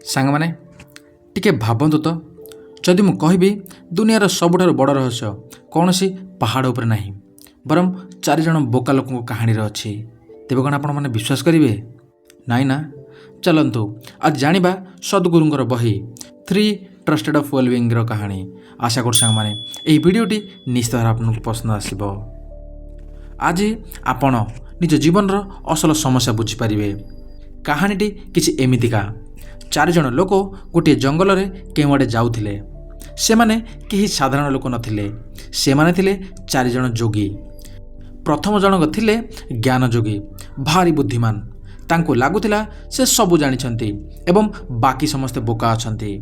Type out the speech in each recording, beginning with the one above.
ସାଙ୍ଗମାନେ, ଟିକେ ଭାବନ୍ତୁ ତ, ଯଦି ମୁଁ କହିବି ଦୁନିଆର ସବୁଠାରୁ ବଡ଼ ରହସ୍ୟ କୌଣସି ପାହାଡ଼ ଉପରେ ନାହିଁ, ବରଂ ଚାରିଜଣ ବୋକା ଲୋକଙ୍କ କାହାଣୀରେ ଅଛି, ତେବେ କ'ଣ ଆପଣମାନେ ବିଶ୍ୱାସ କରିବେ? ନାଇଁ ନା? ଚାଲନ୍ତୁ, ଆଜି ଜାଣିବା ସଦ୍ଗୁରୁଙ୍କର ବହି ଥ୍ରୀ ଟ୍ରଷ୍ଟେଡ୍ ଅଫ୍ ୱେଲବିଙ୍ଗର କାହାଣୀ। ଆଶା କରୁଛି ସାଙ୍ଗମାନେ, ଏହି ଭିଡ଼ିଓଟି ନିଶ୍ଚିତ ଭାବରେ ଆପଣଙ୍କୁ ପସନ୍ଦ ଆସିବ। ଆଜି ଆପଣ ନିଜ ଜୀବନର ଅସଲ ସମସ୍ୟା ବୁଝିପାରିବେ। କାହାଣୀଟି କିଛି ଏମିତିକା। ଚାରିଜଣ ଲୋକ ଗୋଟିଏ ଜଙ୍ଗଲରେ କେଉଁଆଡ଼େ ଯାଉଥିଲେ। ସେମାନେ କେହି ସାଧାରଣ ଲୋକ ନଥିଲେ। ସେମାନେ ଥିଲେ ଚାରିଜଣ ଯୋଗୀ। ପ୍ରଥମ ଜଣକ ଥିଲେ ଜ୍ଞାନଯୋଗୀ, ଭାରି ବୁଦ୍ଧିମାନ। ତାଙ୍କୁ ଲାଗୁଥିଲା ସେ ସବୁ ଜାଣିଛନ୍ତି ଏବଂ ବାକି ସମସ୍ତେ ବୋକା ଅଛନ୍ତି।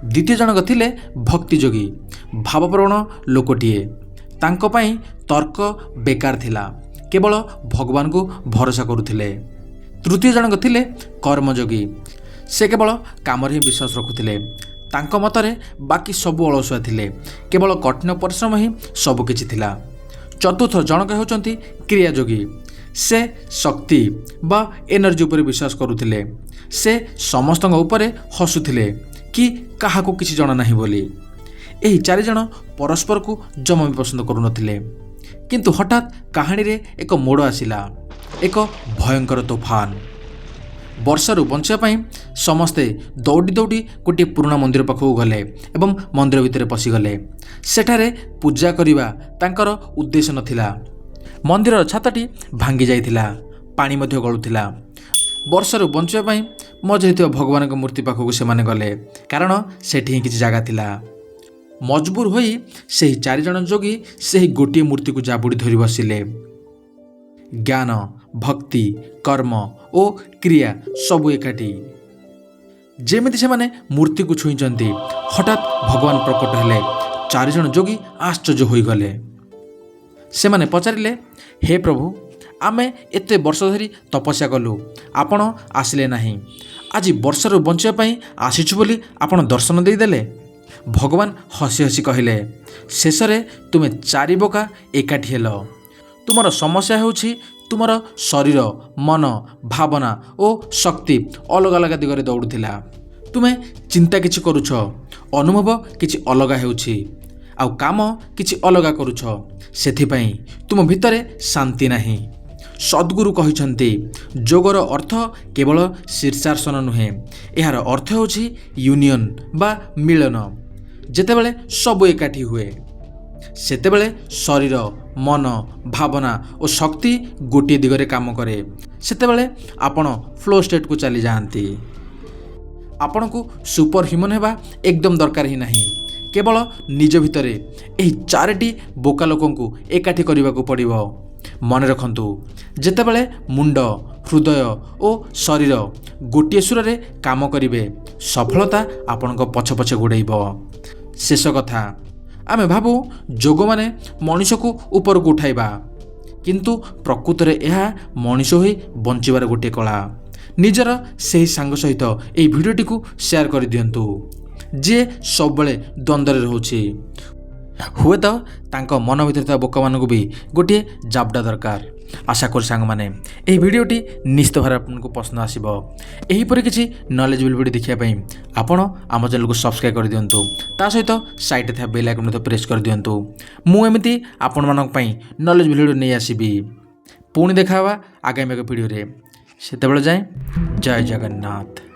ଦ୍ୱିତୀୟ ଜଣକ ଥିଲେ ଭକ୍ତିଯୋଗୀ, ଭାବପ୍ରବଣ ଲୋକଟିଏ। ତାଙ୍କ ପାଇଁ ତର୍କ ବେକାର ଥିଲା, କେବଳ ଭଗବାନଙ୍କୁ ଭରସା କରୁଥିଲେ। ତୃତୀୟ ଜଣକ ଥିଲେ କର୍ମଯୋଗୀ। ସେ କେବଳ କାମରେ ହିଁ ବିଶ୍ୱାସ ରଖୁଥିଲେ। ତାଙ୍କ ମତରେ ବାକି ସବୁ ଅଳସୁଆ ଥିଲେ, କେବଳ କଠିନ ପରିଶ୍ରମ ହିଁ ସବୁକିଛି ଥିଲା। ଚତୁର୍ଥ ଜଣକ ହେଉଛନ୍ତି କ୍ରିୟାଯୋଗୀ। ସେ ଶକ୍ତି ବା ଏନର୍ଜି ଉପରେ ବିଶ୍ୱାସ କରୁଥିଲେ। ସେ ସମସ୍ତଙ୍କ ଉପରେ ହସୁଥିଲେ କି କାହାକୁ କିଛି ଜଣା ନାହିଁ ବୋଲି। ଏହି ଚାରିଜଣ ପରସ୍ପରକୁ ଜମା ବି ପସନ୍ଦ କରୁନଥିଲେ। କିନ୍ତୁ ହଠାତ୍ କାହାଣୀରେ ଏକ ମୋଡ଼ ଆସିଲା, ଏକ ଭୟଙ୍କର ତୋଫାନ। ବର୍ଷାରୁ ବଞ୍ଚିବା ପାଇଁ ସମସ୍ତେ ଦୌଡ଼ି ଦୌଡ଼ି ଗୋଟିଏ ପୁରୁଣା ମନ୍ଦିର ପାଖକୁ ଗଲେ ଏବଂ ମନ୍ଦିର ଭିତରେ ପଶିଗଲେ। ସେଠାରେ ପୂଜା କରିବା ତାଙ୍କର ଉଦ୍ଦେଶ୍ୟ ନଥିଲା। ମନ୍ଦିରର ଛାତଟି ଭାଙ୍ଗି ଯାଇଥିଲା, ପାଣି ମଧ୍ୟ ଗଳୁଥିଲା। ବର୍ଷାରୁ ବଞ୍ଚିବା ପାଇଁ ମଝିରେ ଥିବା ଭଗବାନଙ୍କ ମୂର୍ତ୍ତି ପାଖକୁ ସେମାନେ ଗଲେ, କାରଣ ସେଠି ହିଁ କିଛି ଜାଗା ଥିଲା। ମଜବୁର ହୋଇ ସେହି ଚାରିଜଣ ଯୋଗୀ ସେହି ଗୋଟିଏ ମୂର୍ତ୍ତିକୁ ଜାବୁଡ଼ି ଧରି ବସିଲେ। ଜ୍ଞାନ, ଭକ୍ତି, କର୍ମ ଓ କ୍ରିୟା ସବୁ ଏକାଠି। ଯେମିତି ସେମାନେ ମୂର୍ତ୍ତିକୁ ଛୁଇଁଛନ୍ତି, ହଠାତ୍ ଭଗବାନ ପ୍ରକଟ ହେଲେ। ଚାରିଜଣ ଯୋଗୀ ଆଶ୍ଚର୍ଯ୍ୟ ହୋଇଗଲେ। ସେମାନେ ପଚାରିଲେ, "ହେ ପ୍ରଭୁ, ଆମେ ଏତେ ବର୍ଷ ଧରି ତପସ୍ୟା କଲୁ, ଆପଣ ଆସିଲେ ନାହିଁ। ଆଜି ବର୍ଷାରୁ ବଞ୍ଚିବା ପାଇଁ ଆସିଛୁ ବୋଲି ଆପଣ ଦର୍ଶନ ଦେଇଦେଲେ?" ଭଗବାନ ହସି ହସି କହିଲେ, "ଶେଷରେ ତୁମେ ଚାରି ବୋକା ଏକାଠି ହେଲ। ତୁମର ସମସ୍ୟା ହେଉଛି ତୁମର ଶରୀର, ମନ, ଭାବନା ଓ ଶକ୍ତି ଅଲଗା ଅଲଗା ଦିଗରେ ଦୌଡ଼ୁଥିଲା। ତୁମେ ଚିନ୍ତା କିଛି କରୁଛ, ଅନୁଭବ କିଛି ଅଲଗା ହେଉଛି ଆଉ କାମ କିଛି ଅଲଗା କରୁଛ। ସେଥିପାଇଁ ତୁମ ଭିତରେ ଶାନ୍ତି ନାହିଁ।" ସଦ୍ଗୁରୁ କହିଛନ୍ତି, ଯୋଗର ଅର୍ଥ କେବଳ ଶୀର୍ଷାସନ ନୁହେଁ। ଏହାର ଅର୍ଥ ହେଉଛି ୟୁନିୟନ୍ ବା ମିଳନ। ଯେତେବେଳେ ସବୁ ଏକାଠି ହୁଏ, ସେତେବେଳେ ଶରୀର, ମନ, ଭାବନା ଓ ଶକ୍ତି ଗୋଟିଏ ଦିଗରେ କାମ କରେ। ସେତେବେଳେ ଆପଣ ଫ୍ଲୋ ଷ୍ଟେଟ୍କୁ ଚାଲିଯାଆନ୍ତି। ଆପଣଙ୍କୁ ସୁପର ହ୍ୟୁମାନ୍ ହେବା ଏକଦମ ଦରକାର ହିଁ ନାହିଁ। କେବଳ ନିଜ ଭିତରେ ଏହି ଚାରିଟି ବୋକା ଲୋକଙ୍କୁ ଏକାଠି କରିବାକୁ ପଡ଼ିବ। ମନେ ରଖନ୍ତୁ, ଯେତେବେଳେ ମୁଣ୍ଡ, ହୃଦୟ ଓ ଶରୀର ଗୋଟିଏ ସୁରରେ କାମ କରିବେ, ସଫଳତା ଆପଣଙ୍କ ପଛେ ପଛେ ଗୋଡ଼େଇବ। ଶେଷ କଥା, ଆମେ ଭାବୁ ଯୋଗ ମାନେ ମଣିଷକୁ ଉପରକୁ ଉଠାଇବା, କିନ୍ତୁ ପ୍ରକୃତରେ ଏହା ମଣିଷ ହୋଇ ବଞ୍ଚିବାର ଗୋଟିଏ କଳା। ନିଜର ସେହି ସାଙ୍ଗ ସହିତ ଏହି ଭିଡ଼ିଓଟିକୁ ସେୟାର କରିଦିଅନ୍ତୁ, ଯିଏ ସବୁବେଳେ ଦ୍ୱନ୍ଦ୍ୱରେ ରହୁଛି। ହୁଏତ ତାଙ୍କ ମନ ଭିତରେ ଥିବା ବୋକାମାନଙ୍କୁ ବି ଗୋଟିଏ ଜାବଡ଼ା ଦରକାର। ଆଶା କରୁ ସାଙ୍ଗମାନେ, ଏହି ଭିଡ଼ିଓଟି ନିଶ୍ଚିତ ଭାବରେ ଆପଣଙ୍କୁ ପସନ୍ଦ ଆସିବ। ଏହିପରି କିଛି ନଲେଜେବଲ୍ ଭିଡ଼ିଓ ଦେଖିବା ପାଇଁ ଆପଣ ଆମ ଚ୍ୟାନେଲକୁ ସବସ୍କ୍ରାଇବ୍ କରିଦିଅନ୍ତୁ। ତା ସହିତ ସାଇଡ଼୍ରେ ଥିବା ବେଲ୍ ଆଇକନ୍ ମଧ୍ୟ ପ୍ରେସ୍ କରିଦିଅନ୍ତୁ। ମୁଁ ଏମିତି ଆପଣମାନଙ୍କ ପାଇଁ ନଲେଜେବଲ୍ ଭିଡ଼ିଓ ନେଇ ଆସିବି। ପୁଣି ଦେଖା ହେବା ଆଗାମୀ ଏକ ଭିଡ଼ିଓରେ। ସେତେବେଳେ ଯାଏଁ ଜୟ ଜଗନ୍ନାଥ।